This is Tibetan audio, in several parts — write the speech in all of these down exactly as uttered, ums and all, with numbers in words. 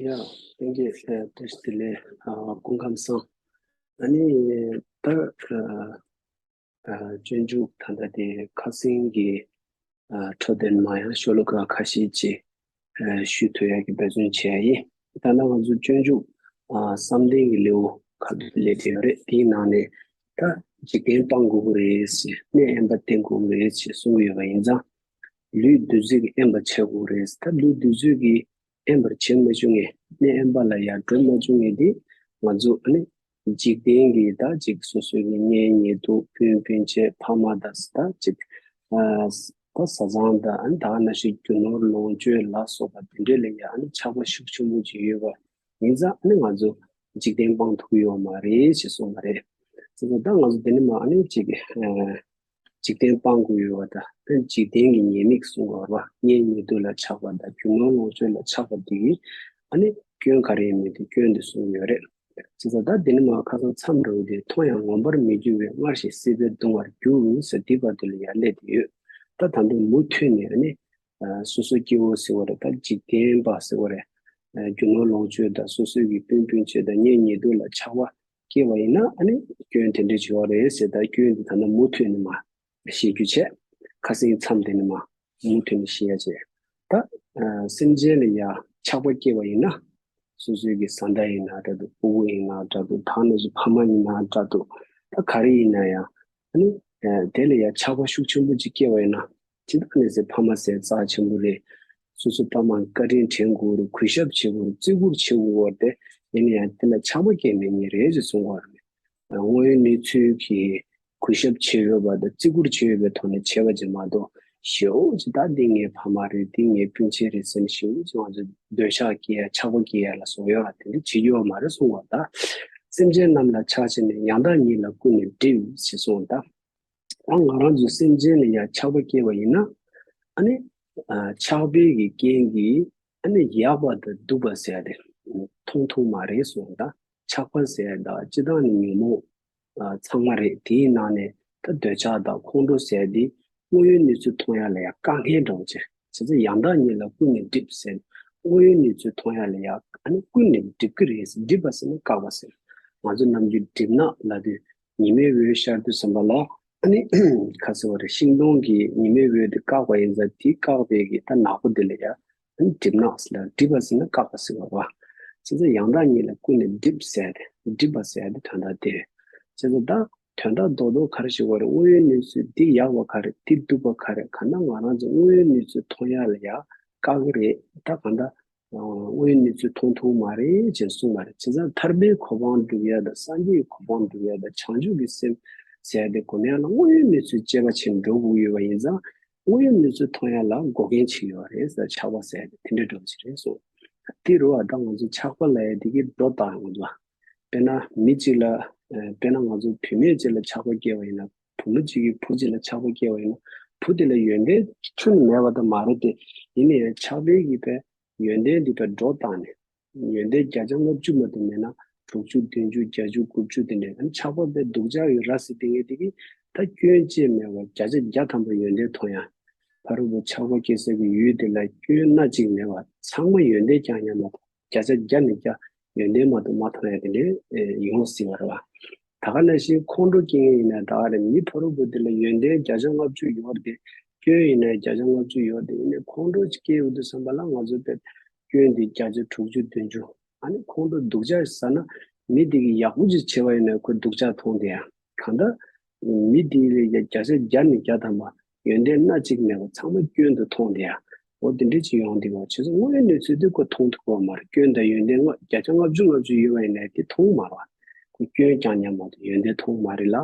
ཡ། ལྷན་རྒྱས་ལ་བཀྲ་ཤིས་བདེ་ལེགས། ཨ། སྐུ་ཁམས་བཟང་། ཨ་ནི་ད་ཨ་ཨ་སྤྱོད་འཇུག་ད་ལྟ་དེ་ཁ་སེང་གི་ཨ་འཕྲོད་བསྟེན་མ་ཡང་ཤོ་ལོ་ཀ་ཁ་ཤས་ཅིག་ཨ་ཞུ་ཐུབ་ཡག་གི་འབད་བརྩོན་བྱས་ཡིན། ད་ནང་ང་ཚོ་སྤྱོད་འཇུག་ཨ་བསམ་གཏན་གྱི་ལེའུ་ཁ་ཐུག་སླེབས་བསྡད་ཡོད་རེད། དེའི་ནང་ནས་ད་འཇིག་རྟེན་སྤང་དགོས་ཀྱི་རེད་ཟེར། གནས་དབེན་པ་བསྟེན་དགོས་ཀྱི་རེད་ཅེས་གསུང་གི་ཡོད་པ་ཡིན་ཙང་། ལུས་འདུལ་ཚུལ་གྱིས་དབེན་པར་བྱེད་དགོས་རེད། ད་ལུས་འདུལ་ཚུལ་གྱིས་དབེན་པར་བྱེད་མ་བཅུག་མཁན། གནས་དབེན་པ་ལ་ཡར་འགྲོ་མ་བཅུག་མཁན་དེ་ང་ཚོ་ཨ་ནི་འཇིག་རྟེན་གྱི་ད་ཅིག་སོ་སོའི་གི་གཉེན་ཉེ་དུ་སྤུན་སྤུན་མཆེད་ཕ་མ་དང་ད་ཅིག་ཨ་ད་བཟའ་ཚང་དང་ཨ་ནི་ད་ག་ནང་བཞིན་རྒྱུ་ནོར་ལོངས་སྤྱོད་ལ་སོགས་པ་དེ་འདྲས་ལ་ཡང་ཨ་ནི་ཆགས་པ་ཤུགས་ཆེན་པོ་ཅིག་ཡོད་པ་ཡིན་ཙང་ཨ་ནི་ང་ཚོ་འཇིག་རྟེན་སྤང་ཐུབ་ཀྱི་ཡོད་མ་རེད་ཅེས་གསུངས་པ་རེད། བྱས་ཙང་ད་ང་ཚོ་དེ་ནས་མར་ཨ་ནི་ཅིག་ཨ། འཇིག་རྟེན་སྤང་དགོས་ཡོད་པ་དང་། འཇིག་རྟེན་གྱི་ཉེས་དམིགས་གསུང་བ་རེད་པ། གཉེན་ཉེ་དུ་ལ་ཆགས་པ་དང་རྒྱུ་ནོར་ལོངས་སྤྱོད་ལ་ཆགས་པ་འདི་གིས་ཨ་ནི་སྐྱོན་ག་རེ་ཡིན་མིན་དེ་སྐྱོན་དེ་གསུངས་ཡོད་རེད། བྱས་ཙང་ད་འདི་ནས་མར་ཁ་སང་མཚམས་འདྲ་བོ་དེ། མཐོང་ཡང་ངོམས་པར་མི་འགྱུར་བས། སྔར་བཞིན་སྲིད་པས་གདུང་བར་འགྱུར་ཟེར་འདི་བར་དུ་ལ་ཡར་སླེབས་བསྡད་ཡོད། ད་ད་ལྟ་མུ་མཐུད་ནས་ཨ་ནི་ཨ་སོ་སོ་སྐྱེ་བོ་ཟེར་བ་རེད། ད་འཇིག་རྟེན་པ་ཟེར་བ་རེད། ཨ་རྒྱུ་ནོར་ལོངས་སྤྱོད་དང་སོ་སོའི་གི་སྤུན་སྤུན་མཆེད་དང་གཉེན་ཉེ་དུ་ལ་ཆགས་པ་སྐྱེས་པ་ཡིན་ན་ཨ་ནི་སྐྱོན་དེ་འདྲ་བྱུང་བ་རེད་ཟེར། ད་སྐྱོན་འདི་ད་ནི་མུ་མཐུད་ནས་མར་བཤད་རྒྱུ་བྱས། ཁ་སེང་མཚམས་དེ་ནས་མར་མུ་མཐུད་ནས་བཤད་ཡ་བྱས། ད་ཨ་སེམས་ཅན་ལ་ཡ་ཆགས་པ་སྐྱེས་པ་ཡིན་ན། སོ་སོའི་གི་བཟའ་ཟླ་ཡིན་ན་འདྲ་འདུག་སྤུ་གུ་ཡིན་ན་འདྲ་འདུག་ད་ནང་བཞིན་ཕ་མ་ཡིན་ན་འདྲ་འདུག་ད་ག་རེ་ཡིན་ན་ཡང་ཨ་ནི་ཨ་དེ་ལ་ཡ་ཆགས་པ་ཤུགས་ཆེན་པོ་ཅིག་སྐྱེས་པ་ཡིན་ན། ཇི་ལྟར་ནས་ཟེར་ཕ་མ་ཟེར་རྩ་ཆེན་པོ་རེད། སོ་སོ་ཕ་མ་བཀའ་དྲིན་དྲན་དགོས་རེད། གུས་ཞབས་བྱེད་དགོས་རེད། བརྩི་བཀུར་བྱེད་དགོས་རེད། དེ་ཡིན་ན་ཡང་དེ་ལ་ཆགས་པ་སྐྱེ་མེད་ངེས་རེད་ཅེས་གསུང་བ་རེད། དངོས་ཡོད་གནས་ཚུལ་གྱི་གུས་ཞབས་བྱེད་འོས་པ་དང་བརྩི་བཀུར་བྱེད་འོས་པའི་ཐོག་ནས་བྱས་པ་ཅིག་མ་གཏོགས། ཞེ་པོ་ཅིག་ད་འདི་ངའི་ཕ་མ་རེད། འདི་ངའི་སྤུན་མཆེད་རེད་ཟེར་ནས་ཞེ་པོ་ཅིག་ང་ཚོ་འདོད་ཆགས་སྐྱེ་ཡ། ཆགས་པ་སྐྱེ་ཡ་ལ་སོགས་ཡོད་པ་དེ་འདྲ་བྱེད་རྒྱུ་ཡོད་མ་རེད་གསུང་བ། ད་སེམས་ཅན་རྣམས་ལ་ཆགས་ཕྱིར་ནི། ཡང་དག་ཉིད་ལ་ཀུན་ནས་སྒྲིབ་ཞེས་གསུངས། ད་ད་ང་རང་ཚོའི་སེམས་ཅན་ལ་ཡང་ཆགས་པ་སྐྱེས་པ་ཡིན་ན། ཨ་ནི་ཨ་ཆགས་པའི་གི་རྐྱེན་གྱིས་ཨ་ནི་ཡག་པ་དང་སྡུག་པ་ཟེར་ཡ་དེ་མཐོང་ཐུབ་མ་རེད་གསུངས། ད་ཆགས་པ་ཟེར་ཡ་ད་སྤྱིར་བཏང་ནི་ཉོན་མོངས་ཨ་ཚང་མ་རེད། དེའི་ནང་ནས་ད་འདོད་ཆགས་དང་ཁོང་ཁྲོ་ཟེར་ཡ་དེ་དངོས་ཡོད་གནས་ཚུལ་མཐོང་ཡ་ལ་ཡང་དཀའ་ངལ་འདྲ་བོ་ཅིག་བྱས་ཙང་ཡང་དག་ཉིད་ལ་ཀུན་ནས་སྒྲིབ་ཟེར། དངོས་ཡོད་གནས་ཚུལ་མཐོང་ཡ་ལ་ཡང་ཨ་ནི་ཀུན་ནས་སྒྲིབ་ཀྱི་རེད། སྒྲིབ་པ་ཟེར་ན་བཀག་པ་ཟེར། ང་ཚོ་ནམ་རྒྱུན་གྲིབ་ནག་ལབ་དུས་ཉི་མའི་འོད་ཤར་དུས་ཙམ་པ་ལ་ཨ་ནི་ག་ཟེར་བ་རེད། ཤིང་སྡོང་གི་ཉི་མའི་འོད་དེ་བཀག་པ་ཡིན་ཙང་དེ་བཀག་པའི་གི་ད་ནག་པོ་དེ་ལ་ཡང་ཨ་ནི་གྲིབ་ནག་ཟེར་ལ། སྒྲིབ་པ་ཟེར་ན་བཀག་པ་ཟེར་བ་རེད། བྱས་ཙང་ཡང་དག་ཉིད་ལ་ཀུན་ནས་སྒྲིབ་ཟེར་ཏེ། སྒྲིབ་པ་ཟེར་ཏེ་དོན་དག་དེ་རེད། བྱས་ཙང་ད་དོན་དག་རྡོག་རྡོག་ག་རེ་ཞིག་བ་རེད། དངོས་ཡོད་གནས་ཚུལ་འདི་ཡག་པ་ག་རེ། འདི་སྡུག་པ་ག་རེ། གང་ལྟར་ང་རང་ཚོ་དངོས་ཡོད་གནས་ཚུལ་མཐོང་ཡ་ལ་ཡ་དཀའ་གི་རེད། ད་གང་ལྟར་དངོས་ཡོད་གནས་ཚུལ་མཐོང་ཐུབ་མ་རེད་ཅེས་གསུངས་པ་རེད། བྱས་ཙང་ཐར་པའི་གོ་འཕང་སྒྲུབ་ཡ་དང་སངས་རྒྱས་ཀྱི་གོ་འཕང་སྒྲུབ་ཡ་དང་བྱང་ཆུབ་ཀྱི་སེམས་ཟེར་ཡ་དེ་གོ་ནས་ལ་དངོས་ཡོད་གནས་ཚུལ་དཔྱད་པ་བྱེད་འགྲོ་དགོས་ཡོད་པ་ཡིན་ཙང་། དངོས་ཡོད་གནས་ཚུལ་མཐོང་ཡ་ལ་འགོག་རྐྱེན་ཅིག་ཡོད་རེད་ཟེར། ཆགས་པ་ཟེར་ཡ་དེ་དེ་འདྲའི་འགྲོ་བ་ཞིག་རེད་གསུངས། དེ་རུ་བ་ད་ང་ཚོ་ཆགས་པ་ལབ་ཡ་དེ་གི་སྒྲོ་བཏགས་ཡོང་གི་འདུག་དཔེར་ན་མི་གཅིག་ལ། ཨ་དཔེར་ན་ང་ཚོ་བུད་མེད་ཅིག་ལ་ཆགས་པ་སྐྱེས་པ་ཡིན་ན། བུ་མོ་གཅིག་གིས་བུ་གཅིག་ལ་ཆགས་པ་སྐྱེས་པ་ཡིན་ན། བུ་དེ་ལ་ཡོན་ཏན་ཁྱོན་ནས་མེད་པ་དེ་མ་རེད་དེ། ཡིན་ན་ཡང་ཆགས་པའི་གི་དཔེ་ཡོན་ཏན་དེ་དཔེ་སྒྲོ་བཏགས་ནས། ཡོན་ཏན་བརྒྱ་ཆ་ལྔ་བཅུ་མ་གཏོགས་མེད་ན། དྲུག་ཅུ། བདུན་ཅུ། བརྒྱད་ཅུ། དགུ་བཅུ། དེ་འདྲའི་ཆགས་པ་དཔེ་སྡུག་ཅག་ཡོད་ར་ཟེར། དེ་ངས་དེ་གི་ད་སྐྱོན་ཅིག་མེད་པ་བརྒྱ་ཆ་བརྒྱ་ཐམ་པ་ཡོན་ཏན་མཐོང་ཡ། ཕ་རོལ་པོ་ཆགས་པ་སྐྱེ་ས་གི་ཡུལ་དེ་ལ་སྐྱོན་སྣ་གཅིག་མེད་པ་ཚང་མ་ཡོན་ཏན་རྐྱང་རྐྱང་མ་གཏོགས། བརྒྱ་ཆ་བརྒྱ་ནས་བརྒྱ་ཡོན་ཏན་མ་གཏོགས་མ་མཐོང་ཡ་དེ་འདྲའི་ཡོང་སྲིད་པ་རེད་བ། ད་ག་ནང་བཞིན་ཁོང་ཁྲོ་སྐྱེ་མཁན་ཡིན་ན་ད་ག་རེད། མི་ཕ་རོལ་པོ་དེ་ལ་ཡོན་ཏན་བརྒྱ་ཆ་ལྔ་བཅུ་ཡོད་རེད་དེ། སྐྱོན་ཡིན་ན་བརྒྱ་ཆ་ལྔ་བཅུ་ཡོད་རེད་དེ། ཡིན་ནའི་ཁོང་ཁྲོ་ཅིག་སྐྱེ་ཡོང་དུས་ཙམ་པ་ལ་ང་ཚོ་དཔེ་སྐྱོན་དེ་བརྒྱ་ཆ་དྲུག་ཅུ་བདུན་ཅུ། ཨ་ནི་ཁོང་ཁྲོ་སྡུག་ཅག་ཟ་ན་མི་དེ་གིས་ཡག་པོ་ཅིག་བྱས་པ་ཡིན་ན་ཁོས་སྡུག་ཅག་མཐོང་དེ་ཡ། གང་ལྟར་མི་དེ་ལ་ཡ་བརྒྱ་ཆ་བརྒྱ་ནས་བརྒྱ་ཐམ་པ་ཡོན་ཏན་སྣ་གཅིག་མེད་པ་ཚང་མ་སྐྱོན་དུ་མཐོང་དེ་ཡ། འོ་དེ་འདྲ་ཅིག་ཡོང་དེ་བ། བྱས་ཙང་དངོས་ཡོད་གནས་ཚུལ་དེ་ཁོ་མཐོང་ཐུབ་ཀྱི་མ་རེད། སྐྱོན་དང་ཡོན་ཏན་ལྔ་བརྒྱ་ཆ་ལྔ་བཅུ་ལྔ་བཅུ་ཡོད་པ་ཡིན་ན་དེ་མཐོང་མ་རེད་བ། ཁོ་སྐྱོན་རྐྱང་རྐྱང་མ་གཏོགས་ཡོན་ཏན་མཐོང་མ་རེད་ལ།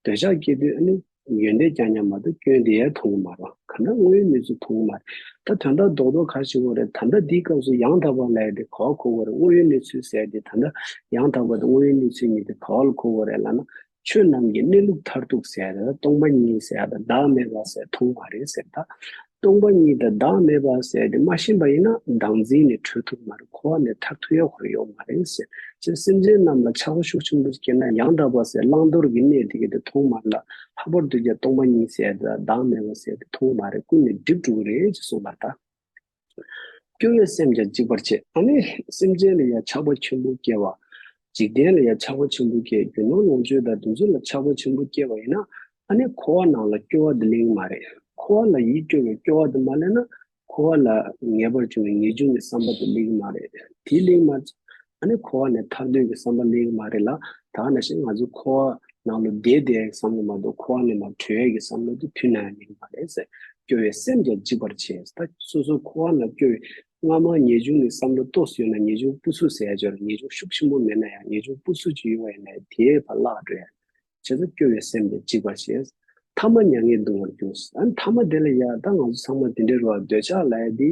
འདོད་ཆགས་སྐྱེ་དུས་ཨ་ནི་ཡོན་ཏན་རྐྱང་རྐྱང་མ་གཏོགས་སྐྱོན་དེ་ཡང་མཐོང་གི་མ་རེད་བ། གང་ལྟར་དངོས་ཡོད་གནས་ཚུལ་མཐོང་གི་མ་རེད། ད་དོན་དག་རྡོག་རྡོག་ག་རེ་ཞིག་བ་རེད། ད་ལྟ་འདིའི་སྐབས་སུ་ཡང་དག་པ་ལབ་ཡ་དེ་ག་པར་གོ་དགོས་རེད། དངོས་ཡོད་གནས་ཚུལ་ཟེར་ཡ་དེ། ད་ལྟ་ཡང་དག་པ་དང་དངོས་ཡོད་གནས་ཚུལ་གཉིས་དེ་ག་པར་གོ་དགོས་རེད་ལབ་ན། ཆོས་རྣམས་ཀྱི་གནས་ལུགས་མཐར་ཐུག་ཟེར་ཡ་དང་སྟོང་པ་ཉིད་ཟེར་ཡ་དང་བདག་མེད་པ་ཟེར་མཐོང་མ་རེད་ཟེར། ད་སྟོང་པ་ཉིད་དང་བདག་མེད་པ་ཟེར་ཡ་དེ་མ་ཤེས་པ་ཡིན་ན་བདག་འཛིན་ནས་གྲོལ་ཐུབ་མ་རེད། འཁོར་བ་ནས་ཐར་ཐུབ་ཡ་ཁོ་རང་ཡོད་མ་རེད་ཟེར། ཅེས་སེམས་ཅན་རྣམས་ལ་ཆགས་པ་ཤུགས་ཆེན་པོ་སྐྱེས་ན་ཡང་དག་པ་ཟེར་བླང་དོར་གྱི་གནས་དེ་ག་དེ་མཐོང་མ་རེད་ལ། ལྷག་པར་དུ་ཀྱང་སྟོང་པ་ཉིད་ཟེར་ཡ་དང་བདག་མེད་པ་ཟེར་ཡ་དེ་མཐོང་མ་རེད། ཀུན་ནས་སྒྲིབ་འགྲོ་གི་རེད་ཅེས་གསུངས་པ་ད། སྐྱོ་བའི་སེམས་ཀྱང་འཇིག་པར་བྱེད། ཨ་ནི་སེམས་ཅན་ལ་ཡང་ཆགས་པ་ཆེན་པོ་སྐྱེ་བ། འཇིག་རྟེན་ལ་ཡང་ཆགས་པ་ཆེན་པོ་སྐྱེ། རྒྱུ་ནོར་ལོངས་སྤྱོད་དང་དེ་ཚོ་ལ་ཆགས་པ་ཆེན་པོ་སྐྱེ་བ་ཡིན་ན། ཨ་ནི་འཁོར་བ་ནང་ལ་སྐྱོ་བ་དེ་སླེབས་ཀྱི་མ་རེད། འཁོར་བ་ལ་ཡིད་སྐྱོ་བའི་སྐྱོ་བ་དེ་མ་སླེབས་ན། འཁོར་བ་ལ་ངེས་པར་འབྱུང་བའི་ངེས་འབྱུང་གི་བསམ་པ་དེ་སླེབས་ཀྱི་མ་རེད། དེ་སླེབས་མ། ཨ་ནི་འཁོར་བ་ནས་ཐར་འདོད་ཀྱི་བསམ་པ་སླེབས་ཀྱི་མ་རེད་ལ། ད་ག་ནང་བཞིན་ང་ཚོ་འཁོར་བ་ནང་ལ་བསྡད་བསྡད་ཡག་བསམ་བློ་མ་གཏོགས། འཁོར་བ་ནས་མར་གྲོལ་ཡག་གི་བསམ་བློ་དེ་དུས་ནམ་ཡང་སླེབས་ཀྱི་མ་རེད་ཟེར། སྐྱོ་བའི་སེམས་ཀྱང་འཇིག་པར་བྱེད། ད་སོ་སོ་འཁོར་བ་ནང་སྐྱོ་བའི་སྔ་མ་ངེས་འབྱུང་གི་བསམ་བློ་ཏོག་ཙམ་ཡོད་ན། ངེས་འབྱུང་སྤུ་སུ་ཟེར་ཡ་ཅིག་ཡོད་རེད། ངེས་འབྱུང་ཤུགས་ཆེན་པོ་མེད་ན་ཡང་། ངེས་འབྱུང་སྤུ་སུ་ཅིག་ཡོད་པ་ཡིན་ན་དེའི་བར་བརླག་འགྲོ་ཡ། བྱས་ཙང་སྐྱོ་བའི་སེམས་དེ་འཇིག་པར་བྱེད། ཐ་མ་མྱ་ངན་གདུང་བར་འགྱུར། ཨ་ནི་ཐ་མ་དེ་ལ་ཡ། ད་ང་ཚོ་ཚང་མ་དེ་འདྲའི་རེད་བ། འདོད་ཆགས་ལབ་ཡ་དེ་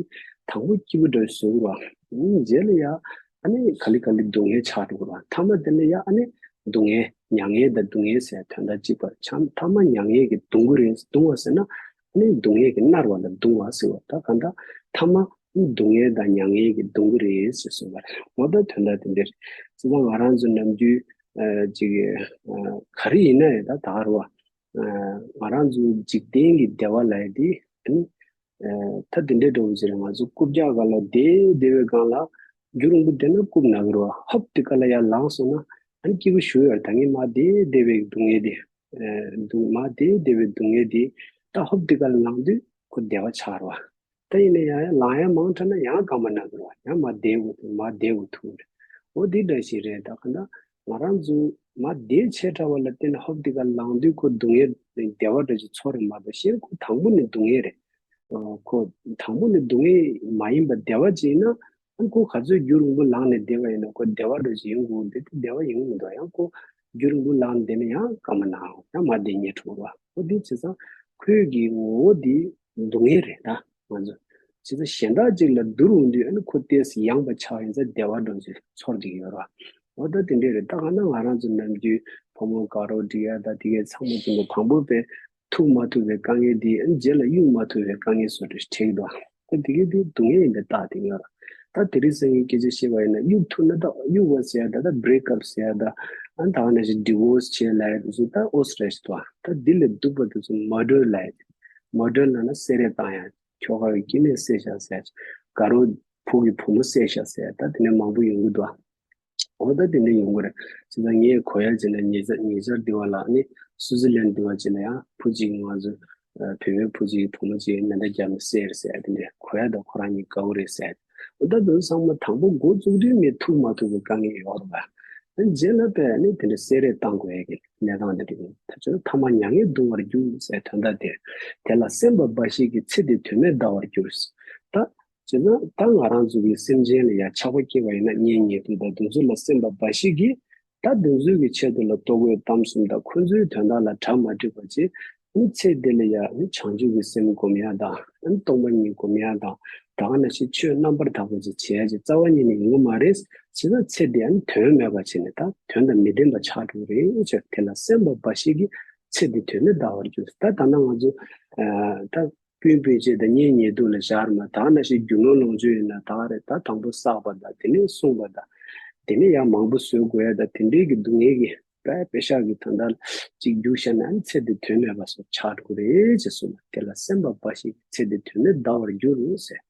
དང་པོ་སྐྱིད་པོ་འདྲ་བཟོ་གི་རེད་བ། ཨ་ནི་རྗེས་ལ་ཡ་ཨ་ནི་ག་ལེ་ག་ལེ་སྡུག་བསྔལ་ཆགས་འགྲོ་གི་རེད་བ། ཐ་མ་དེ་ལ་ཡ་ཨ་ནི་སྡུག་བསྔལ། མྱ་ངན་དང་སྡུག་བསྔལ་ཟེར་དོན་དག་གཅིག་པ། ཆ་ཐ་མ་མྱ་ངན་གྱིས་གདུང་གི་རེད། གདུང་བ་ཟེར་ན་ཨ་ནི་སྡུག་བསྔལ་གྱིས་མནར་བ་ལ་གདུང་བ་ཟེར་བ། ད་གང་ལྟར་ཐ་མ་སྡུག་བསྔལ་དང་མྱ་ངན་གྱིས་གདུང་གི་རེད་ཟེར་གསུངས་པ་རེད། འོ་ད་དོན་དག་དེ་འདྲ་རེད། བྱས་ཙང་ང་རང་ཚོ་ནམ་རྒྱུན་ཨ་ཅིག་ཨ་ག་རེ་ཡིན་ན་ཡང་ད་ད་ག་རེད་བ། ཨ་ང་རང་ཚོ་འཇིག་རྟེན་གྱི་བདེ་བ་ལབ་ཡ་དེ་ཨ་ནི་ཨ་ད་དེ་འདྲའི་འདྲ་བོ་ཅིག་རེད། ང་ཚོ་རྐུབ་བཀྱག་སྒང་ལ་བསྡད་བསྡད་པའི་སྒང་ལ་རྒྱུན་རིང་པོ་བསྡད་ན་རྐུབ་ན་གི་རེད་བ། ཧོབ་དེ་ག་ལ་ཡར་ལངས་སོང་ན་ཨ་ནི་སྐྱིད་པོ་ཞེ་པོ་ཡོད་རེད། ད་ངས་མར་བསྡད་བསྡད་པའི་སྡུག་བསྔལ་དེ། ཨ་སྡུག་མར་བསྡད་བསྡད་པའི་སྡུག་བསྔལ་དེ་ད་ཧོབ་དེ་ག་ལ་ལངས་དུས་ཁོ་བདེ་བ་ཆགས་རེད་བ། ད་ཡིན་ན་ཡང་ཡང་ལངས་ཡ་མང་དྲགས་ན་ཡང་རྐང་པ་ན་གི་རེད་བ། ཡང་མར་བསྡད་དགོས་ཐུག་མར་བསྡད་དགོས་ཐུག་རེད། འོ་དེ་འདྲ་ཞིག་རེད། ད་གང་ལྟར་ང་རང་ཚོ་མར་བསྡད་ཆེ་དྲགས་པ་ལ་བརྟེན་ནས་ཧོབ་དེ་ག་ལངས་དུས་ཁོ་སྡུག་བསྔལ་བདེ་བ་འདྲ་ཅིག་ཚོར་རེད་མ་གཏོགས། གཞན་ཁོ་དང་པོ་ནས་སྡུག་བསྔལ་རེད། ཨ་ཁོ་དང་པོ་ནས་སྡུག་བསྔལ་མ་ཡིན་པ་བདེ་བ་ཅིག་ཡིན་ན། ཨ་ཁོ་ག་ཚོད་རྒྱུན་རིང་པོ་ལངས་ནས་བསྡད་པ་ཡིན་ན་ཁོ་བདེ་བ་འདྲ་ཅིག་ཡོང་དགོས། འདི་དེ་བདེ་བ་ཡོང་གི་མི་འདུག་ཡང་ཁོ་རྒྱུན་རིང་པོ་ལངས་བསྡད་ན་ཡང་རྐང་པ་ན་ཡང་མར་བསྡད་སྙིང་བྲོ་བ། འོ་དེ་བྱས་ཙང་ཁོའི་གི་ངོ་བོ་དེ་སྡུག་བསྔལ་རེད། ད་ང་ཚོ་བྱས་ཙང་གཞན་དག་ཅིག་ལ་བསྡུར་འོང་དུས་ཨ་ནི་ཁོ་ཏོག་ཙམ་ཡངས་པ་ཆགས་ཡིན་ཙང་བདེ་བ་འདྲ་ཅིག་ཚོར་བསྡད་ཀྱི་ཡོད་རེད་བ། འོ་ད་དེ་འདྲས་རེད། ད་གང་ལྟར་ང་རང་ཚོ་ནམ་རྒྱུན་བུ་མོ་དགའ་རོགས་སྒྲིག་ཡ་ད་དེ་གའི་ཚང་མ་ཚང་མ་དང་པོ་དཔེ་ཐུག་མ་ཐུབ་པའི་དཀའ་ངལ་དེ་ཨ་ནི་རྗེས་ལ་གཡུག་མ་ཐུབ་པའི་དཀའ་ངལ་བཟོ་འདྲ་ཞིག་འཕྲད་ཀྱི་འདུག་ད་དེ་གའི་དེ་སྡུག་བསྔལ་ཡིན་པའི་རྟགས་དེ་ཡོད་རེད། ད་དེ་རིང་སང་ཉིན་སྐད་ཆ་བཤད་པ་ཡིན་ན་གཡུག་ཐུབ་ན། ད་གཡུག་པ་ཟེར་ཡ་ད་ད་བྷི་རེག་ཨབ་ཟེར་ཡ་ད། ཨ་ནི་ད་ག་ནང་བཞིན་ཌི་བོར་སི་བྱས་ལབ་ཡ་དེ་ཚོ་ད་ཨོ་ཙི་རེད་ཞིག་འདུག་ད་དེ་ལས་སྡུག་པ་དེ་ཚོ་མར་ཌར་ལབ་ཡ། མར་ཌར་ལབ་ན་བསད་རེས་བཏང་ཡ། ཁྱོ་ག་གི་སྐྱེ་དམན་བསད་བཞག་ཟེར། དགའ་རོགས་ཕྲུ་གུའི་བུ་མོ་བསད་བཞག་ཟེར། ད་དེ་ནས་མང་པོ་ཡོང་གི་འདུག་འོ་ད་དེ་འདྲ་ཡོང་གི་རེད། བྱས་ཙང་ངས་གོ་ཡ་བྱས་ན་ཉེ་ཆར་ཉེ་ཆར་འདི་བ་ལ་ནི་སུའུ་ཙི་ལན་འདི་བ་བྱས་ན་ཡང་བུ་གཅིག་ང་ཚོ་བོད་པའི་བུ་གཅིག་བུ་མོ་གཅིག་མེ་མདའ་བརྒྱབ་ནས་བསད་རེད་ཟེར་ཡ་དེ་འདྲ་གོ་ཡ་དང་ཁོ་རང་གཉིས་དགའ་བོ་རེད་ཟེར་ཡ། འོ་ད་དེ་ཚང་མ་དང་པོ་འགོ་བཙུགས་དུས་ངས་ཐུག་མ་ཐུབ་པའི་དཀའ་ངལ་ཡོད་རེད་པ། རྗེས་ལ་པས་ནི་དེ་འདྲ་བསད་རེས་བཏང་དགོས་ཡ་གི་གནས་སྟངས་དེ་འདྲ་ཡིན། ད་ཆོས་ཐ་མ་མྱ་ངན་གདུང་བར་འགྱུར་ཟེར་དོན་དག་དེ། དེ་ལ་སེམས་པ་འབའ་ཞིག་གིས་ཚེ་འདི་དོན་མེད་འདའ་བར་འགྱུར། ད་བྱས་ན་ད་ང་རང་ཚོ་གི་སེམས་ཅན་ལ་ཡང་ཆགས་པ་སྐྱེས་པ་ཡིན་ན་གཉེན་ཉེ་དུ་དང་དེ་ཚོ་ལ་སེམས་པ་འབའ་ཞིག་གིས་ད་དེ་ཚོའི་གི་ཆེད་དུ་ལ་ལྟོ་གོས་གཏམ་གསུམ་དང་ཁོ་ཚོའི་དོན་དག་ལ་གྲ་མ་སྒྲིག་པ་བྱས། ཨ་ནི་ཚེ་འདི་ལ་ཡང་ཨ་ནི་བྱང་ཆུབ་ཀྱི་སེམས་སྒོམ་ཡ་དང་ཨ་ནི་སྟོང་པ་ཉིད་སྒོམ་ཡ་དང་ད་ག་ནང་བཞིན་ཆོས་རྣམ་པར་དག་པ་ཅིག་བྱེད་ཡ་ཅིག་རྩ་བ་ཉིད་ནས་ཡོང་གི་མ་རེད། བྱས་ཙང་ཚེ་འདི་ཨ་ནི་དོན་མེད་པ་བྱས་ནས་ད་དོན་དང་མི་ལྡན་པ་ཆགས་འགྲོ་གི་རེད་ཅེས། དེ་ལ་སེམས་པ་འབའ་ཞིག་གིས་ཚེ་འདི་དོན་མེད་འདའ་བར་འགྱུར། ད་ད་ནང་ང་ཚོ་ཨ་ད་སྤུན་སྤུན་མཆེད་དང་གཉེན་ཉེ་དུ་ལ་བཞག་མ། ད་ག་ནང་བཞིན་རྒྱུ་ནོར་ལོངས་སྤྱོད་ཡིན་ན་ད་རེད། ད་དང་པོ་བསགས་པ་དང་དེ་ནས་བསྲུང་བ་དང་དེ་ནས་ཡང་མང་པོ་བཟོ་དགོས་ཡ་དང་དེ་འདྲའི་གི་སྡུག་བསྔལ་གྱི་པ་པེ་ཤག་གི་དོན་དག་ཅིག་རྒྱུགས་བཞག་ན་ཨ་ནི་ཚེ་འདི་དོན་མེད་པ་བཟོ་ཆགས་འགྲོ་གི་རེད་ཅེས་གསུངས་པ། དེ་ལ་སེམས་པ་འབའ་ཞིག་ཚེ་འདི་དོན་མེད་འདའ་བར་འགྱུར་རོ་ཟེར།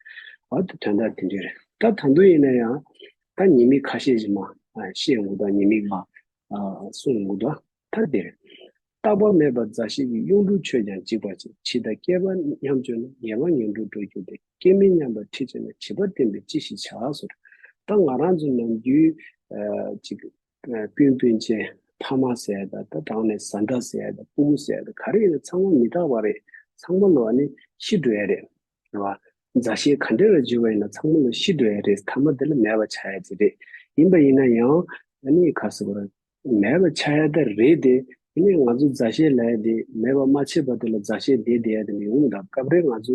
འོ་ད་དོན་དག་དེ་འདྲ་རེད། ད་ད་དུང་ཡིན་ན་ཡང་ད་ཉེས་དམིགས་ཁ་ཤས་ཤིག་མ་ཨ་བཤད་འོང་། ད་ཉེས་དམིགས་མ་ཨ་གསུངས་འོང་། ད་ད་དེ་རེད། རྟག་པ་མེད་པ་མཛའ་བཤེས་ཀྱི། གཡུང་དྲུང་ཆོས་ཀྱང་འཇིག་པར་བྱེད། འཆི་དང་སྐྱེ་བ་མཉམ་སྤྱོད་ན། ངན་པ་ངན་འགྲོར་འགྲོ་འགྱུར་ཏེ། སྐྱེ་མེད་མཉམ་པར་ཁྲིད་བྱས་ན། བྱིས་པ་བསྟན་པས་ཅི་ཞིག་བྱ་ཟེར། ད་ང་རང་ཚོ་ནམ་རྒྱུན་ཨ་ཅིག་ཨ་སྤུན་སྤུན་མཆེད་ཕ་མ་ཟེར་ཡ་ད་ད་དྲང་ནས་བཟའ་ཟླ་ཟེར་ཡ་ད་སྤུ་གུ་ཟེར་ཡ་ད་ག་རེ་ཡིན་ན་ཚང་མ་མི་རྟག་པ་རེད། ཚང་མ་ལོ་ཨ་ནི་ཤི་འགྲོ་ཡ་རེད། རེད་བ། མཛའ་བཤེས་ག་འདྲ་ལ་འཇུས་པ་ཡིན་ན་ཚང་མ་ལོ་ཤི་འགྲོ་ཡ་རེད། ཐ་མ་དེ་ལ་མེད་པ་ཆགས་ཡ་ཅིག་རེད། ཡིན་པ་ཡིན་ན་ཡང་ཨ་ནི་ག་ཟེར་བ་རེད། མེད་པ་ཆགས་ཡ་ད་རེད་དེ། ཨ་ནི་ང་ཚོ་མཛའ་བཤེས་ལབ་ཡ་དེ་མེད་པ་མ་ཆད་པ་དེ་ལ་མཛའ་བཤེས་བསྡད་བསྡད་ཡ་དེ་མི་ཡོང་གི་འདུག་སྐབས་རེ་ང་ཚོ་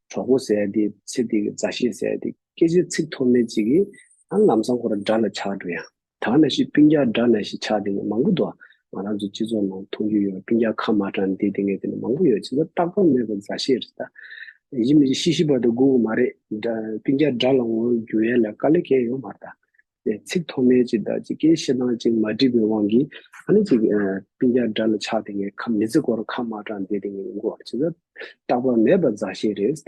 གྲོགས་པོ་ཟེར་ཡ་དེ་ཚེ་འདི་གི་མཛའ་བཤེས་ཟེར་ཡ་དེ་སྐད་ཆ་ཚིག་ཐོགས་མེད་ཅིག་གིས་ཨ་ལམ་སང་ཁོ་རང་དགྲ་ལ་ཆགས་འགྲོ་ཡ། ད་ག་ནང་བཞིན་སྤུན་ཀྱག་དགྲ་ནང་བཞིན་ཆགས་བསྡད་མཁན་མང་པོ་འདུག་ང་རང་ཚོ་སྤྱི་ཚོགས་ནང་མཐོང་རྒྱུ་ཡོད། སྤུན་ཀྱག་ཁ་མ་གྲངས་བསྡད་བསྡད་མཁན་དེ་འདྲ་མང་པོ་ཡོད། བྱས་ཙང་རྟག་པ་མེད་པ་མཛའ་བཤེས་རེད་ད། ཡིན་མིན་ཤི་ཤི་བར་དུ་སྒུག་དགོས་མ་རེད། དགྲ་སྤུན་ཀྱག་དགྲ་ལ་ངོ་རྒོལ་ཡས་ལ་དཀའ་ལས་ཁག་ཡོད་མ་རེད་ད། དེ་ཚིག་ཐོགས་མེད་ཅིག་དང་ཅིག་སྐད་བཤད་སྟངས་ཅིག་མ་འགྲིག་པའི་དབང་གིས་ཨ་ནི་ཅིག་ཨ་སྤུན་ཀྱག་དགྲ་ལ་ཆགས་བསྡད་མཁན་ཁ་མི་ཚེ་སྐོར་ཁ་མ་གྲངས་བསྡད་བསྡད་མཁན་ཡོང་གི་ཡོད་རེད། བྱས་ཙང་རྟག་པ་མེད་པ་མཛའ་བཤེས་རེད་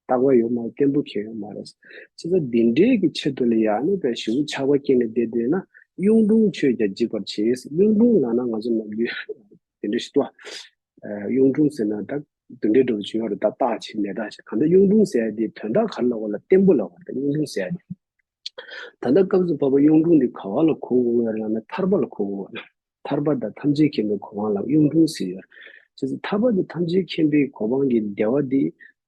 ད། ལྷག་པ་ཡོད་མ་རེད། བརྟན་པོ་གང་ཡང་ཡོད་མ་རེད། བྱས་ཙང་འདི་འདྲའི་གི་ཆེད་དུ་ལ་ཡང་ནི་དཔེ་ཞེ་པོ་ཆགས་པ་སྐྱེས་ནས་བསྡད་བསྡད་ན་གཡུང་དྲུང་ཆོས་ཀྱང་འཇིག་པར་བྱེད། གཡུང་དྲུང་ལབ་ན་ང་ཚོ་ནམ་རྒྱུན་དེ་འདྲ་ཞིག་འདུག་ཨ། གཡུང་དྲུང་ཟེར་ན་ད་དེ་འདྲའི་འདྲ་པོ་ཅིག་ཡོད་རེད། ད་རྟགས་ཅིག་ལས་རྟགས་ཅིག་གང་ལྟར་གཡུང་དྲུང་ཟེར་ཡ་དེ་དོན་དག་ག་རེ་ལབ་དགོས་ལབ། བརྟན་པོ་ལབ་དགོས་རེད། ད་གཡུང་དྲུང་ཟེར་ཡ་དེ། ད་ལྟ་སྐབས་སུ་བབ་པ་གཡུང་དྲུང་འདི་ག་བ་ལ་གོ་དགོས་ཡོད་ལབ་ན་ཐར་པ་ལ་གོ་དགོས་ཡོད། ཐར་པ་དང་ཐམས་ཅད་མཁྱེན་པའི་གོ་འཕང་ལ་གཡུང་དྲུང་ཟེར་ཡོད། བྱས་ཙང་ཐར་པ་དང་ཐམས་ཅད་མཁྱེན་པའི་གོ་འཕང་གི་བདེ་བ་འདི་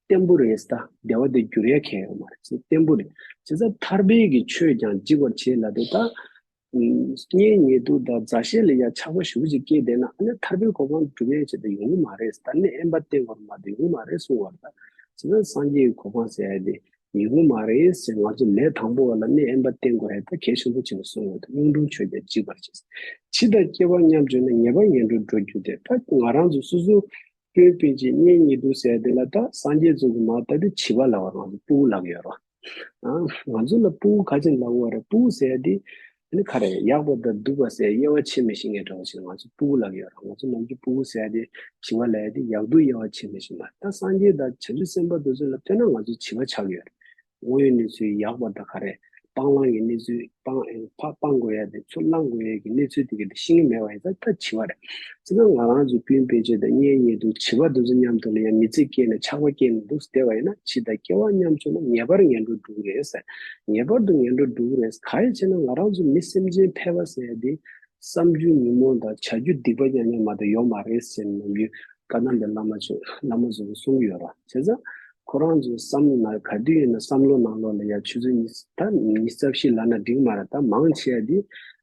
བརྟན་པོ་རེད་ཟེར། ད་བདེ་བ་འདི་འགྱུར་ཡ་གང་ཡང་ཡོད་མ་རེད་ཟེར། བརྟན་པོ་རེད། བྱས་ཙང་ཐར་པའི་གི་ཆོས་ཀྱང་འཇིག་པར་བྱེད་ལབ་དུས་ད། གཉེན་ཉེ་དུ་དང་མཛའ་བཤེས་ལ་ཡང་ཆགས་པ་ཞེ་པོ་ཅིག་སྐྱེས་བསྡད་ན་ཨ་ནི་ཐར་པའི་གོ་འཕང་སྒྲུབ་ཡའི་ཆེད་དུ་ཡོང་གི་མ་རེད། ད་གནས་དབེན་པ་བསྟེན་དགོས་མ་གཏོགས་ཡོང་གི་མ་རེད་གསུང་བ་རེད། ད་བྱས་ཙང་སངས་རྒྱས་ཀྱི་གོ་འཕང་ཟེར་ཡ་དེ་ཡོང་གི་མ་རེད་ཟེར། ང་ཚོ་ལས་དང་པོ་བ་ལ་གནས་དབེན་པ་བསྟེན་དགོས་ཡ་ད་གལ་ཆེན་པོ་ཆེད་དུ་གསུངས་ཡོད། ད་གཡུང་དྲུང་ཆོས་ཀྱང་འཇིག་པར་བྱེད། འཆི་དང་སྐྱེ་བ་མཉམ་བྱུང་ན། ཉེས་པར་ངན་འགྲོར་འགྲོ་འགྱུར་ཏེ། ད་ང་རང་ཚོ་སོ་སོ་སྤུན་སྤུན་མཆེད་གཉེན་ཉེ་དུ་ཟེར་དེ་ལ་ད་སངས་རྒྱས་ཚོ་གི་མ་ད་དེ་བྱིས་པ་ལབ་པ་རང་ཚོ་སྤུ་གུ་ལབ་ཀྱི་ཡོད་རེད། ཨ། ང་ཚོ་ལ་སྤུ་གུ་ག་ཅིག་ལབ་དགོས་རེད། སྤུ་གུ་ཟེར་དེ་ཨ་ནི་ག་རེ་ཡག་པ་དང་སྡུག་པ་ཟེར་དབྱེ་བ་ཕྱེ་མི་ཤེས་མཁན་འདྲ་བོ་ཞིག་ང་ཚོ་སྤུ་གུ་ལབ་ཀྱི་ཡོད་རེད། ང་ཚོ་ནམ་རྒྱུན་སྤུ་གུ་ཟེར་དེ་བྱིས་པ་ལབ་ཡ་དེ་ཡག་སྡུག་དབྱེ་བ་ཕྱེ་མི་ཤེས་པ། ད་སངས་རྒྱས་དང་བྱང་ཆུབ་སེམས་དཔའ་དེ་ཚོ་ལ་ལྟོས་ན་ང་ཚོ་བྱིས་པ་ཆགས་ཀྱི་ཡོད་རེད། དངོས་ཡོད་གནས་ཚུལ་ཡག་པ་དང་ག་རེ། སྤང་བླང་གི་གནས་ཚུལ་སྤང་ཕ་སྤང་དགོས་ཡ་དེ་ཚུར་བླང་དགོས་ཡ་གི་གནས་ཚུལ་དེ་ག་དེ་ཤེས་ཀྱི་མེད་པ་ཡིན་ཙང་ད་བྱིས་པ་རེད། བྱས་ཙང་ང་རང་ཚོ་སྤུན་སྤུན་མཆེད་དང་གཉེན་ཉེ་དུ་བྱིས་པ་དེ་ཚོ་མཉམ་དུ་ལ་ཡང་མི་ཚེ་སྐྱེལ་ནས་ཆགས་པ་སྐྱེལ་ནས་འདུག་བསྡད་པ་ཡིན་ན་འཆི་དང་སྐྱེ་བ་མཉམ་བྱུང་ན་ཉེས་པར་ངན་འགྲོར་འགྲོ་གི་རེད་ཟེར། ངེས་པར་དུ་ངན་འགྲོར་འགྲོ་གི་རེད། གང་ཡིན་ཟེར་ན་ང་རང་ཚོ་མི་སེམས་ཅན་ཕལ་པ་ཟེར་ཡ་དེ་བསམ་རྒྱུ་ཉོན་མོངས་དང་བྱ་རྒྱུ་སྡིག་པ་རྐྱང་རྐྱང་མ་གཏོགས་ཡོད་མ་རེད་ཟེར་ནམ་རྒྱུན་བཀའ་གདམས་པའི་བླ་མ་ཚོས་བླ་མ་ཚོ་གིས་གསུང་གི་ཡོད་རེད། བྱས་ཙང་ཁོ་རང་ཚོའི་བསམ་བློ་ནང་ག་དུས་ཡིན་ན་བསམ་བློ་ནང་ལོགས་ལ་ཡ་ཆུ་ཚོད་ཉི་ཤུ་ད་ཉི་ཤུ་རྩ་བཞི་ལབ་ན་འགྲིག་མ་རེད། ད་མང་ཆེ་བ་དེ་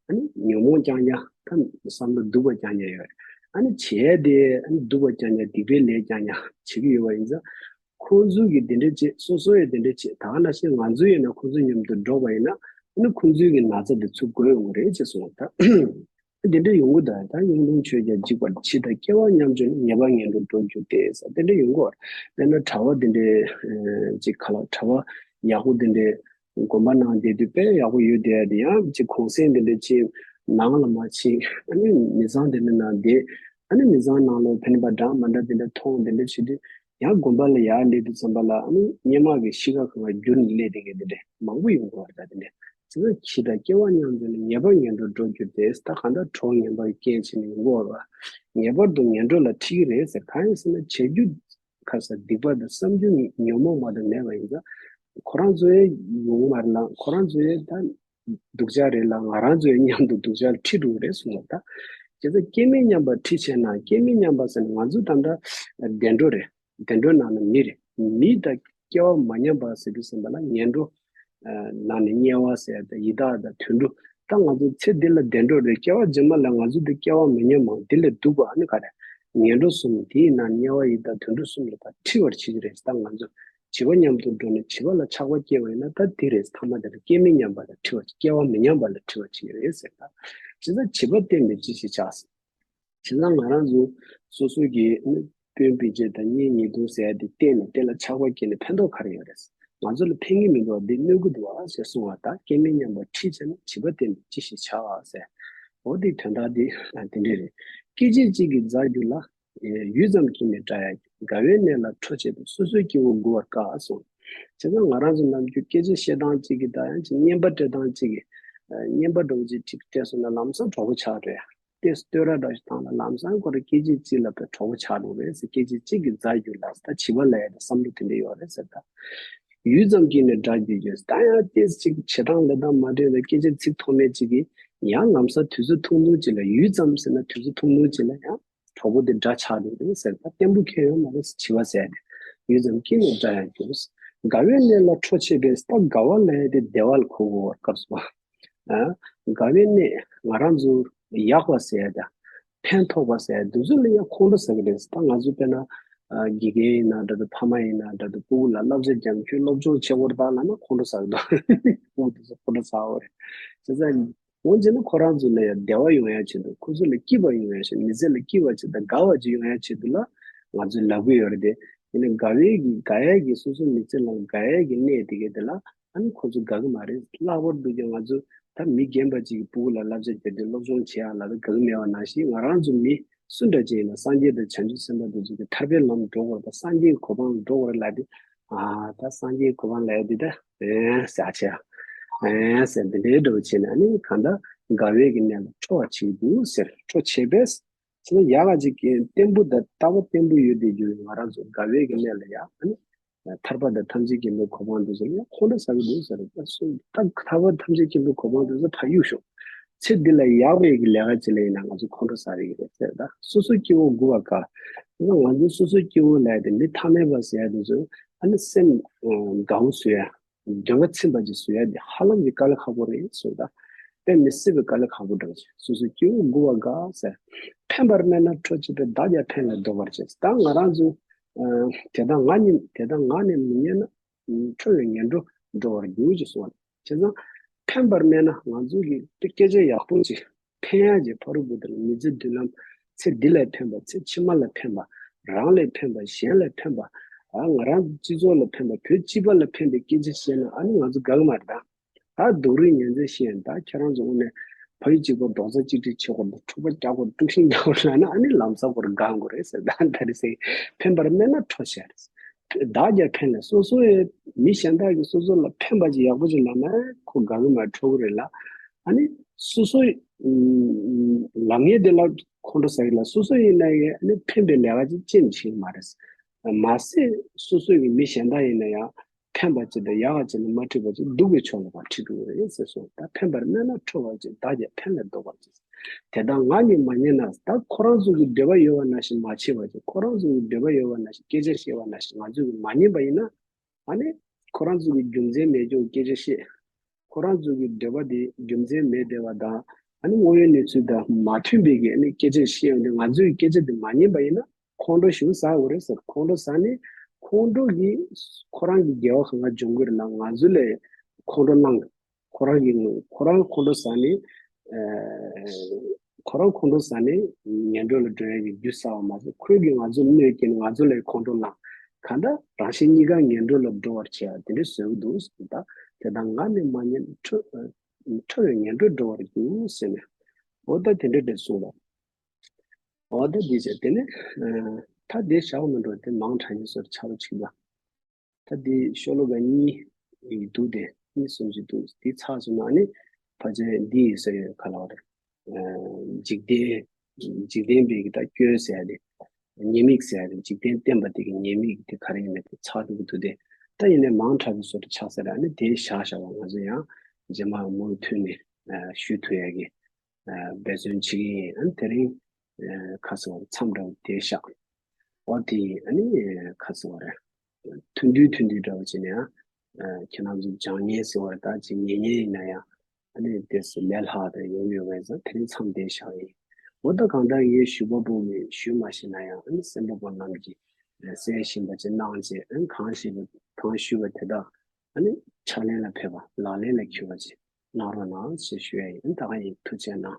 ཨ་ནི་ཉོན་མོངས་རྐྱང་རྐྱང་ད་བསམ་བློ་སྡུག་པ་རྐྱང་རྐྱང་ཡོད་རེད། ཨ་ནི་བྱས་དེ་ཨ་ནི་སྡུག་པ་རྐྱང་རྐྱང་སྡིག་པའི་ལས་རྐྱང་རྐྱང་བྱེད་ཀྱི་ཡོད་པ་ཡིན་ཙང་། ཁོང་ཚོས་ཀྱི་དེ་འདྲ་བྱེད། སོ་སོ་ཡང་དེ་འདྲ་བྱེད། ད་ག་ནང་བཞིན་ང་ཚོ་ཡིན་ན་ཁོང་ཚོ་མཉམ་དུ་འགྲོགས་པ་ཡིན་ན་ཨ་ནི་ཁོང་ཚོའི་གི་ན་ཚ་དེ་ཚུར་འགོས་ཡོང་གི་རེད་ཅེས་གསུངས། ད་དེ་འདྲ་ཡོང་གི་འདུག་ད་གཡུང་དྲུང་ཆོས་ཀྱང་འཇིག་པར། འཆི་དང་སྐྱེ་བ་མཉམ་བྱུང་ན། ཉེས་པར་ངན་འགྲོར་འགྲོ་འགྱུར་ཏེ་ཟེར་དེ་འདྲ་ཡོང་གི་ཡོད་རེད། དཔེར་ན་གྲྭ་པ་དེ་འདྲའི་ཅིག་ག་ལ་གྲྭ་པ་ཡག་པོ་དེ་འདྲའི་དགོན་པ་ནང་བསྡད་དུས་དཔེ་ཡག་པོ་ཡོད་བསྡད་ཡ་དེ་ཡང་ཅིག་གུང་སེང་དེ་འདྲ་ཅིག་ནང་ལ་མ་ཕྱིན། ཨ་ནི་མི་ཚང་དེ་འདྲ་ནང་བསྡད། ཨ་ནི་མི་ཚང་ནང་ལོགས་ཕན་པ་འདྲ་མ་འདྲ་དེ་འདྲ་མཐོང་། དེ་འདྲ་བྱེད་དུས་ཡང་དགོན་པ་ལ་ཡར་སླེབས་དུས་ཙམ་པ་ལ་ཨ་ནི་སྔོན་མ་གི་གཤིས་ཀ་གང་ག་འགྱུར་ནས་སླེབས་བསྡད་མཁན་དེ་འདྲ་མང་པོ་ཡོང་གི་ཡོད་རེད། ད་དེ་འདྲ་བྱས་ཙང་འཆི་དང་སྐྱེ་བ་མཉམ་བྱུང་ན། ཉེས་པར་ངན་འགྲོར་འགྲོ་འགྱུར་ཏེ། ད་གང་ལྟར་གྲོགས་ངན་པ་གི་རྐྱེན་བྱས་ནས་ཡོང་གི་ཡོད་རེད། ངེས་པར་དུ་ངན་འགྲོ་ལ་ཁྲིད་ཀྱི་རེད་ཟེར། གང་ཡིན་ཟེར་ན་བྱ་རྒྱུ་ཁ་ས་སྡིག་པ་དང་བསམ་རྒྱུ་ཉོན་མོངས་མ་གཏོགས་མེད་པ་ཡིན་ཙང་། ཁོ་རང་ཚོ་ཡང་ཡོང་མ་རེད་ལ། ཁོ་རང་ཚོ་ཡང་ད་སྡུག་ཅག་རེད་ལ། ང་རང་ཚོ་ཡང་མཉམ་དུ་སྡུག་ཅག་ལ་ཁྲིད་འགྲོ་གི་རེད་གསུངས་པ། ད་བྱས་ཙང་སྐྱེ་མེད་མཉམ་པར་ཁྲིད་བྱས་ན། སྐྱེ་མེད་མཉམ་པ་ཟེར་ན་ང་ཚོ་ད་ལྟ་བདེ་འགྲོ་རེད། བདེ་འགྲོ་ནང་ན་མི་རེད། མི་དང་སྐྱེ་བ་མ་མཉམ་པ་ཟེར་དུས་ཙམ་པ་ལ་ངན་འགྲོ་ནང་ནས་དམྱལ་བ་ཟེར་ཡ་དང་ཡི་དྭགས་དང་དུད་འགྲོ། ད་ང་ཚོ་ཚེ་འདི་ལ་བདེ་འགྲོ་རེད། སྐྱེ་བ་རྗེས་མ་ལ་ང་ཚོ་འདི་སྐྱེ་བ་མི་མཉམ་མོ། འདི་ལས་སྡུག་པ་ཨ་ནི་ག་རེ། ངན་འགྲོ་གསུམ། དེའི་ནང་དམྱལ་བ་ཡི་དྭགས་དུད་འགྲོ་གསུམ་ལ་ད་ཁྲིད་པར་བྱེད་ཀྱི་རེད། ད་ང་ཚོ་བྱིས་པ་མཉམ་དུ་འགྲོགས་ནས་བྱིས་པ་ལ་ཆགས་པ་སྐྱེས་པ་ཡིན་ན་ད་དེ་རེད། ཐ་མ་དེ་ལ་སྐྱེ་མེད་མཉམ་པ་ལ་ཁྲིད་པར། སྐྱེ་བ་མི་མཉམ་པ་ལ་ཁྲིད་པར་བྱེད་ཀྱི་རེད་ཟེར། ད་བྱས་ཙང་བྱིས་པ་བསྟེན་པས་ཅི་ཞིག་བྱ་ཟེར། བྱས་ཙང་ང་རང་ཚོ་སོ་སོ་གི་ནི་སྤུན་སྤུན་མཆེད་དང་གཉེན་ཉེ་དུ་ཟེར་ཡ་དེ་བསྟེན་ནས་དེ་ལ་ཆགས་པ་སྐྱེས་ནས་ཕན་ཐོགས་ག་རེ་ཡོད་རེད། ང་ཚོ་ལ་ཕན་གྱི་མི་འདུག་བ། འདི་གནོད་ཀྱི་འདུག་བ་ཟེར་གསུངས་པ། ད་སྐྱེ་མེད་མཉམ་པར་ཁྲིད་བྱས་ན། བྱིས་པ་བསྟེན་པས་ཅི་ཞིག་བྱ་ཟེར། འོ་དེའི་དོན་དག་འདི་དེ་འདྲ་རེད། སྐད་ཅིག་གཅིག་གིས་མཛའ་གྱུར་ལ། ཡུད་ཙམ་གྱིས་ནི་དགྲ་ཡང་འགྱུར། དགའ་བའི་གནས་ལ་ཁྲོ་ཆེ་བས། སོ་སོའི་སྐྱེ་བོ་མགུ་བར་བཀག་གསུངས། བྱས་ཙང་ང་རང་ཚོ་ནམ་རྒྱུན་སྐད་ཆ་བཤད་སྟངས་གཅིག་གིས་དང་ཡང་ཅིག་སྙན་པ་སྤྲད་སྟངས་གཅིག་གིས། སྙན་པ་འདྲ་བོ་ཅིག་ཅིག་སྤྲད་སོང་ན་ལམ་སང་གྲོགས་པོ་ཆགས་འགྲོ་ཡ། ཏོག་ཙམ་བསྟོད་ར་འདྲ་ཞིག་བཏང་ན་ལམ་སང་ཁོ་རང་སྐད་ཅིག་གཅིག་ལ་བས་གྲོགས་པོ་ཆགས་འགྲོ་རེད་ཟེར། སྐད་ཅིག་གཅིག་གིས་མཛའ་གྱུར་ལ་ཟེར། ད་བྱིས་པ་ལབ་ཡ་དེ་བསམ་བློ་དེ་འདྲ་ཡོད་རེད་ཟེར། ད་ཡུད་ཙམ་གྱིས་ནི་དགྲ་འགྱུར་གྱི། ད་ཡང་ཏོག་ཙམ་ཅིག་བྱེད་སྟངས་ལས་སྟངས་མ་འདྲ་བའི་སྐད་ཆ་ཚིག་ཐོགས་མེད་ཅིག་གིས་ཡང་ལམ་སང་དུས་ཚོད་ཐུང་ཐུང་ཅིག་ལ། ཡུད་ཙམ་ཟེར་ན་དུས་ཚོད་ཐུང་ཐུང་ཅིག་ལ་ཡང་གྲོགས་པོ་དེ་དགྲ་ཆགས་འགྲོ་རེད་ཟེར། ད་བརྟན་པོ་ཁྱོན་ཡོད་མ་རེད་ཟེར། བྱིས་པ་ཟེར་ཏེ། ཡུད་ཙམ་གྱིས་ནི་དགྲ་ཡང་འགྱུར། དགའ་བའི་གནས་ལ་ཁྲོ་ཆེ་བས། ད་དགའ་བ་ལབ་ཡ་དེ་བདེ་བ་ལ་གོ་དགོས་པ་སྐབས་སུ་བ། ཨ། དགའ་བའི་གནས་ང་རང་ཚོ་ཡག་པ་ཟེར་ཡ་དང་ཕན་ཐོགས་པ་ཟེར་ཡ་འདི་ཚོ་ལ་ཡང་ཁོང་ཁྲོ་ཟ་གི་རེད། ད་ང་ཚོ་དཔེར་ན་ཨ་དགེ་རྒན་ཡིན་ན་འདྲ་འདུག་ཕ་མ་ཡིན་ན་འདྲ་འདུག་སྤུ་གུ་ལ་བསླབ་བྱ་རྒྱབ། ཁྱོད་སློབ་སྦྱོང་བྱེད་དགོས་རེད་ད་ལབ་ན་ཁོང་ཁྲོ་ཟ་གི་འདུག་སྤུ་གུ་དེ་ཚོ་ཁོང་ཁྲོ་ཟ་འོ་རེད། བྱས་ཙང་འོན་ཀྱང་ནི་ཁོ་རང་ཚོ་ལ་ཡང་བདེ་བ་ཡོང་ཡ་ཆེད་དུ། ཁོ་ཚོ་ལ་སྐྱིད་པ་ཡོང་ཡ་ཆེད། མི་ཚེ་ལ་སྐྱིད་པ་ཆེད་དང་དགའ་བ་ཅིག་ཡོང་ཡ་ཆེད་དུ་ལ་ང་ཚོས་ལབ་གི་ཡོད་རེད་དེ། ཡིན་ནའི་དགའ་བའི་གི་དགའ་ཡ་གི་སོ་སོ་མི་ཚེ་ལ་དགའ་ཡ་གི་གནས་དེ་གའི་དེ་ལ་ཨ་ནི་ཁོ་ཚོ་དགའ་གི་མ་རེད། ལྷག་པར་དུ་ཀྱང་ང་ཚོ་ད་མི་རྒན་པ་ཅིག་གི་སྤུ་གུ་ལ་བསླབ་བྱ་རྒྱབ་དུས་སློབ་སྦྱོང་བྱེད་ཡ་ལ་ད་དགའ་གི་མེད་པ་ནང་བཞིན། ང་རང་ཚོ་མི་སུ་འདྲ་ཅིག་ཡིན་ན་སངས་རྒྱས་དང་བྱང་ཆུབ་སེམས་དཔའ་དེ་ཚོ་གི་ཐར་པའི་ལམ་འགྲོ་དགོས་རེད་པ། སངས་རྒྱས་ཀྱི་གོ་འཕང་ལ་འགྲོ་དགོས་རེད་ལབ་དུས། ཨ་ད་སངས་རྒྱས་གོ་འཕང་ལ་ཡ་འདི་ད་ཨེ་ཟེར་ཨ་ཆེ་ཨེ་ཟེར་འདི་འདྲའི་འགྲོ་བྱས་ནས་ཨ་ནི་གང་ལྟར་དགའ་བའི་གི་གནས་ལ་ཁྲོ་བ་བྱེད་འདུག་ཟེར། ཁྲོ་བྱེད་པས་ཟེར་ན་ཡག་ག་ཅིག་གི་བརྟན་པོ་དང་རྟག་པ་བརྟན་པོ་ཡོད་དེ་རྒྱུ་ང་རང་ཚོ་དགའ་བའི་གི་གནས་ལ་ཡ་ཨ་ནི་ཐར་པ་དང་ཐམས་ཅད་མཁྱེན་པའི་གོ་འཕང་དེ་ཚོ་ཡང་ཁོང་ཁྲོ་ཟ་གི་འདུག་ཟེར། ད་ཐར་པ་ཐམས་ཅད་མཁྱེན་པའི་གོ་འཕང་དེ་ཚོ་ཕར་གཡུག་ཞོག། ཚེ་འདི་ལ་ཡག་པའི་གི་ལས་ཀ་ཅིག་ལས་ཡིན་ན་ང་ཚོ་ཁོང་ཁྲོ་ཟ་གི་རེད་ཟེར། ད་སོ་སོ་སྐྱེ་བོ་མགུ་བ་དཀར། ང་ཚོ་སོ་སོ་སྐྱེ་བོ་ལས་དེ་མི་ཐ་མལ་པ་ཟེར་ཡ་དེ་ཚོ་ཨ་ནི་སེམས་དགའ་བོ་བཟོ་ཡ། འདོད་པ་ཚིམ་པ་ཅིག་བཟོ་ཡ་དེ་ཧ་ལམ་གྱི་དཀའ་ལས་ཁག་པོ་རེད་ཟེར། ད་དཔེ་མི་སྲིད་པའི་དཀའ་ལས་ཁག་པོ་འདྲ་བོ་ཅིག། སོ་སོ་སྐྱེ་བོ་མགུ་བ་དཀར་ཟེར། ཕན་པར་སྨྲས་ན་ཁྲོ་བྱེད་པས། བདག་ཀྱང་ཕན་ལས་ལྡོག་པར་བྱེད། ད་ང་རང་ཚོ་དེ་དག་ང་ཉིད་དེ་དག་ང་ནི་མི་ཉན་ན་ཁྲོ་བའི་ངན་འགྲོ་འགྲོ་བར་འགྱུར་ཅེས་གསུངས་པ། བྱས་ཙང་ཕན་པར་སྨྲས་ན་ང་ཚོ་གི་སྐད་ཆ་ཡག་པོ་ཅིག་ཕན་ཡག་ཅིག་ཕ་རོལ་པོ་དེར་མི་ཚེ་མདུན་ལམ་ཚེ་འདི་ལ་ཕན་པ་ཚེ་ཕྱི་མ་ལ་ཕན་པ་རང་ལ་ཕན་པ་གཞན་ལ་ཕན་པ་ཨ་ང་རང་སྤྱི་ཚོགས་ལ་ཕན་པ་བོད་སྤྱི་པ་ལ་ཕན་པའི་སྐད་ཆ་བཤད་ན་ཨ་ནི་ང་ཚོ་དགའ་གི་མ་རེད་ད། ད་སྡུག་རུས་ངན་ཚད་ཤེས་ཡོན་ད་ཁྱེད་རང་ཚོ་དངོས་གནས་ཕ་ཡུལ་གཅིག་པ་རྡོག་རྩ་གཅིག་སྒྲིལ་བྱེད་དགོས་འདུག་འཁྲུག་པ་རྒྱག་དགོས་འཁྲུག་ཤིང་རྒྱག་དགོས་ལབ་ན་ཨ་ནི་ལམ་སང་ཁོ་རང་དགའ་དགོས་རེད་ཟེར། ད་ད་རེས་ཟེར་ཕན་པར་སྨྲས་ན་ཁྲོ་ཤར། བདག་ཀྱང་ཕན་ལས་སོ་སོ་ཡི་མི་གཞན་དག་གིས་སོ་སོ་ལ་ཕན་པ་ཅིག་ཡག་པོ་ཅིག་ལབ་ན་ཁོ་དགའ་གི་མ་ཁྲོ་གི་རེད་ལ། ཨ་ནི་སོ་སོ་ལབ་མཁན་དེ་ལ་ཁོང་ཁྲོ་ཟ་གི་ལ་སོ་སོ་ཡིན་ན་ཡང་ཨ་ནི་ཕན་པའི་ལས་ཀ་ཅིག་ཅི་ནས་བྱེད་ཀྱི་མ་རེད། མ་ཟད་སོ་སོ་ཡི་མི་གཞན་དག་ཡིན་ན་ཡང་། ཕན་པ་ཅིག་དང་ཡག་ག་ཅིག་ལ་མ་འཁྲིད་པ་ཅིག་སྡུག་པའི་ཕྱོགས་ལ་ཕར་ཁྲིད་འགྲོ་གི་རེད་ཟེར་སོང་། ད་ཕན་པར་སྨྲས་ན་ཁྲོ་བར་བྱེད། བདག་ཀྱང་ཕན་ལས་ལྡོག་པར་བྱེད། དེ་དག་ང་ཉིད་མ་ཉན་ན། ད་ཁོ་རང་ཚོ་གི་འདོད་པ་ཡོད་པ་ནང་བཞིན་མ་བྱེད་པ་ཅིག། ཁོ་རང་ཚོ་གི་འདོད་པ་ཡོད་པ་ནང་བཞིན་སྐད་ཆ་བཤད་པ་ནང་བཞིན་ང་ཚོ་གི་མ་ཉན་པ་ཡིན་ན། ཨ་ནི་ཁོ་རང་ཚོ་གི་རྒྱུ་མཚན་མེད་རྒྱུ་སྐད་ཆ་བཤད། ཁོ་རང་ཚོ་གི་འདོད་པ་དེ་རྒྱུ་མཚན་མེད་བསྡད་པ་དང་ཨ་ནི་དངོས་ཡོད་གནས་ཚུལ་དང་མ་མཐུན་པའི་གི་ཨ་ནི་སྐད་ཆ་བཤད་ཡོང་དུས་ང་ཚོ་གི་སྐད་ཆ་དེ་མ་ཉན་པ་ཡིན་ན། ཁོང་ཁྲོ་ཞིག་ཟ་དགོས་རེད་ཟེར། ཁོང་ཁྲོ་ཟ་ནས་ཁོང་ཁྲོ་གིས་ཁོ་རང་གི་དགེ་བ་གང་ག་འབྱུང་གི་རེད་ལ་ང་ཚོ་ལ་ཁོང་ཁྲོ་བསླངས། ཁོ་རང་གིས་ཁོ་རང་ཁོང་ཁྲོ་ཟ་ནས་ཨ་ཁོ་རང་ཁོང་ཁྲོ་ཟ་ནས་ངན་འགྲོ་ལ་འགྲོ་ཡ་གི་རྒྱུ་ཟ་བ་མ་ཟད་ཁོས་གིས་ང་ཚོ་གནོད་སྐྱེལ་ནས་ང་ཚོ་ལ་ཁོང་ཁྲོ་བསླངས། གང་ལྟར་རང་གཞན་གཉིས་ཀ་ངན་འགྲོ་ལ་འགྲོ་བར་བྱེད་ཡ་དེ་འདྲ་བཟོས་ཀྱི་འདུག་ཟེར། ད་དེ་དག་ང་ནི་མ་ཉན། ཁྲོ་ཁྲོ་བའི་ངན་འགྲོར་འགྲོ་བར་འགྱུར་ཟེར་ནས། འོ་ད་དེ་འདྲ་འདྲ་གསུངས་ལ། འོ་ད་འདི་བྱས་དེ་ནས་ད་དེ་བཞག་མི་འགྲོ་དེ་མང་དྲགས་ཡིན་ཟེར་ཆ་རོ་ཆིག་ལ། ད་འདི་ཤོ་ལོ་ཀ་གཉིས་ཡིག་འདུག་དེ་གཉིས་གསུམ་ཅིག་འདུག་འདི་ཚར་སོང་ན་ནི་ཕལ་ཆེར་འདི་ཡིན་ས་ཡོད་ག་ལ་བ་རེད། འཇིག་རྟེན་འཇིག་རྟེན་པའི་གི་ད་སྐྱོན་ཟེར་ཡ་དེ། ཉེས་དམིགས་ཟེར་ཡ་དེ་འཇིག་རྟེན་བསྟན་པ་དེ་གི་ཉེས་དམིགས་དེ་ག་རེ་ཡིན་མིན་དེ་ཚར་འདུག་གི་འདུག་དེ། ད་ཡིན་ནའི་མང་དྲགས་པའི་བཟོ་འདྲ་ཆགས་ས་རེད། ཨ་ནི་དེ་བཞག་བཞག་པ་ང་ཚོ་ཡང་རྗེས་མ་མུ་མཐུད་ནས་ཞུ་ཐུབ་ཡ་གི་འབད་བརྩོན་བྱེད་ཀྱི་ཡིན། ཨ་ནི་དེ་རིང་ཁ་སང་བར་མཚམས་འདྲ་བོ་དེ་བཞག་འོ་དེ་ཡིན། ཨ་ནི་ཁ་སང་བར་ཐུང་དུས་ཐུང་དུས་འདྲ་བོ་བྱས་ནས་ཨ་ཁྱེད་རང་ཚོ་སྦྱང་ཉན་ཟེར་བར་ད་ཅིག་ཉན་ཉན་ཡིན་ན་ཡང་ཨ་ནི་དེ་སུ་ལས་ལྷག་དང་ཡོང་ཡོད་པས་ཙང་དེ་རིང་མཚམས་དེ་བཞག་ཡིན། འོ་ད་གང་ལྟར་ངས་ཞུ་བ་པོ་མི་ཞུ་མ་ཤེས་ན་ཡང་ཨ་ནི་གསན་པ་པོ་རྣམས་ཀྱིས་གསན་བཞིན་པ་ཅིག་གནང་རྗེས་ཨ་ནི་གང་ཞིག་གང་ཞུས་པ་དེ་དག་ཨ་ནི་ཕྱག་ལེན་ལ་ཕེབས་པ་ལག་ལེན་ལ་འཁྱོལ་བ་ཅིག་གནང་རོགས་གནང་ཞེས་ཞུ་ཡ་ཡིན། ད་ག་ཡིན། ཐུགས་རྗེ་གནང་།